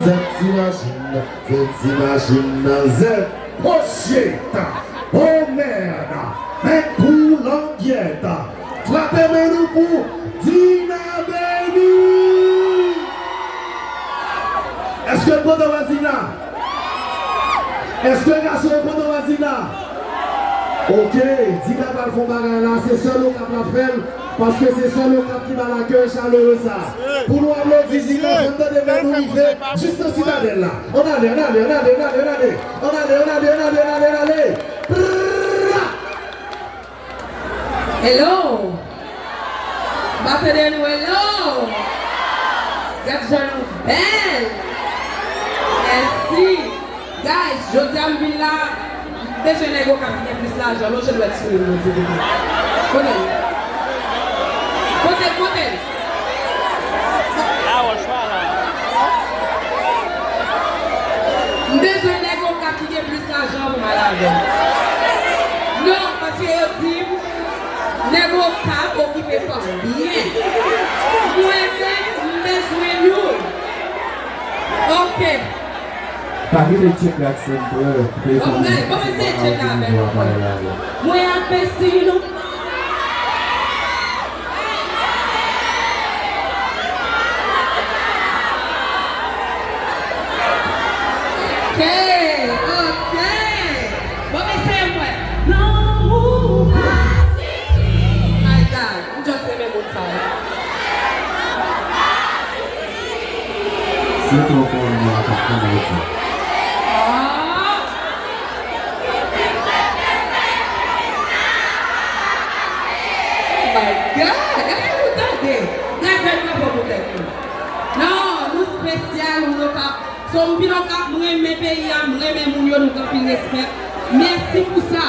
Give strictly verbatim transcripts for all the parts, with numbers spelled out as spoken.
Zèt ti machin, zèt ti machin nan zèt. Pocheta, omèda, men koulangyèta. Frape men nou pou Dina Baby! Èske n kontan wè Dina? Èske gason yo kontan wè Dina? Oke, Dina pral fè yon bagay la, se sèl Okap l ap fè l, paske se sèl Okap ki ba l akèy chalere sa. Pou nou aplodi Dina, fè m tande men nou rive jis nan Sitadèl la. Ann ale, ann ale, ann ale, ann ale, ann ale. Ann ale, ann ale, ann ale, ann ale, ann ale. Pra! Hello! M pa tande nou, hello! Gad jan nou bèl! Mèsi! Guys, jodi a m vin la, m bezwen nèg Okap ki gen plis lajan, lonje dwèt sou li, mwen di, kote l? Kote l? Kote l? Kote l? M bezwen nèg Okap ki gen plis lajan pou m al avè l. Non, paske yo di m, nèg Okap okipe fanm byen. Mwen menm, m bezwen nou. Oke. Pa kite Chuck Jackson pran prezon. Bon, bon, bon, se Chuck la avè nou. Mwen ap mesye nou. Ok, ok. Bon, mesye mwen. Lanmou pa sifi. My God, m just renmen moun sa yo. Se twòp moun nan pa konnen sa. Ah! Oh my God! Gade pou tande! Gade fè drapo pou tèt nou. Non, nou espesyal, nou Okap. So, m vin Okap, m renmen peyi a, m renmen moun yo, nou gen anpil respè. Mèsi pou sa.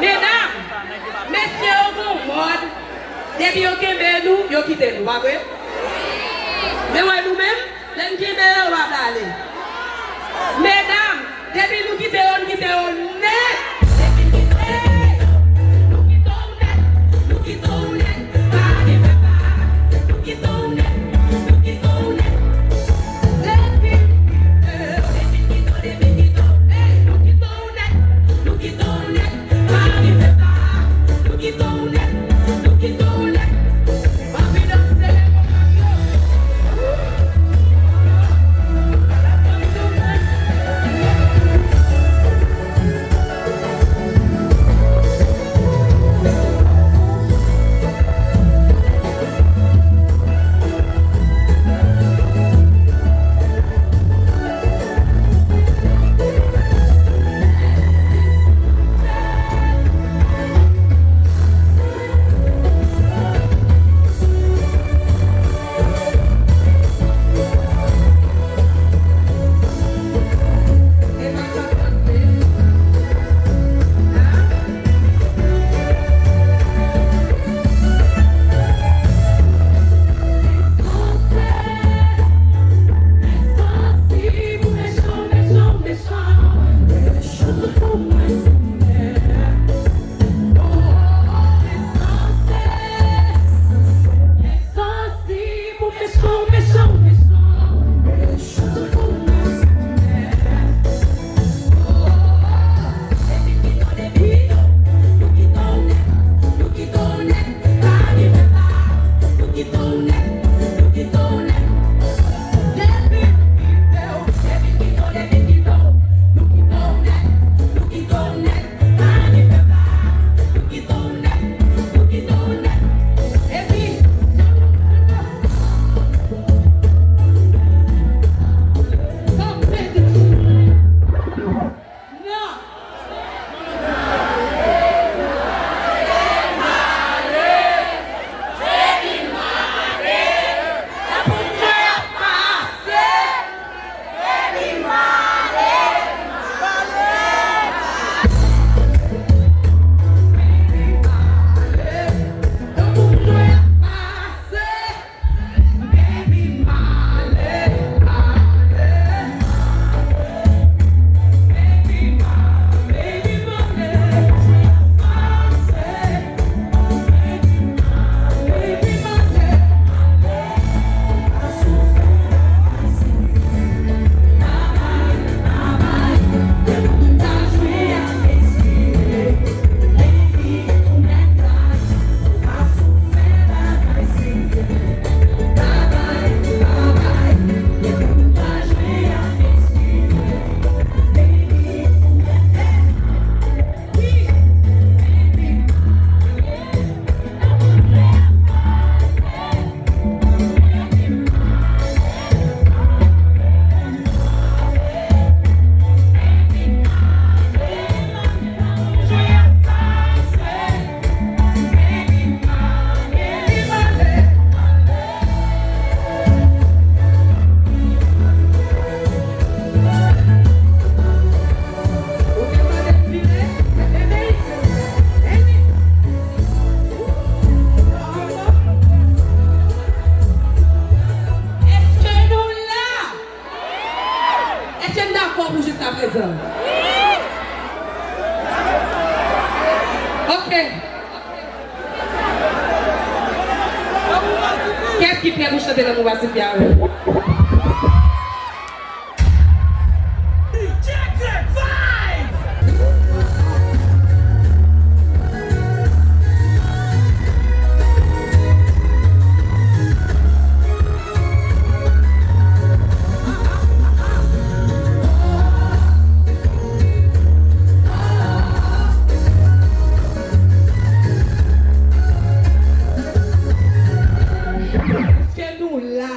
Medam, mesye yo gon mòd, depi yo kenbe nou, yo kite nou, pa vre? Men wè nou menm, lè n kenbe yo, yo pa vle ale. Medam, depi nou kite yo, n kite yo nèt. Depi n kite yo, nou kite w nèt, nou kite w nèt. Pa gen fè pa, nou kite w nèt, nou kite w nèt. Depi n kite yo, depi n kite w, depi n kite w, ey, nou kite w nèt, nou kite w nèt. Èske nou la? Èske n dakò pou jiskaprezan? Ok. Kiyès ki prè pou chante Lanmou pa sifi avè m? Èske nou la?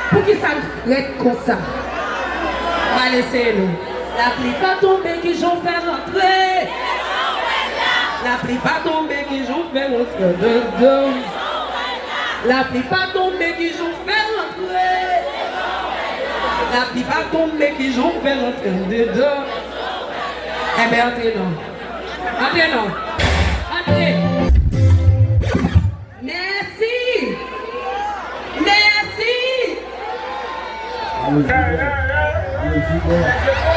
Poukisa n frèt konsa? M al eseye nou. Lapli pa tonbe, kijan w fè rantre? Lapli pa tonbe, kijan w fè rantre dedan? Lapli pa tonbe, kijan w fè rantre? Lapli pa tonbe, kijan w fè rantre dedan? Enben, antre non. Antre non. Antre. Mèsi. Mèsi.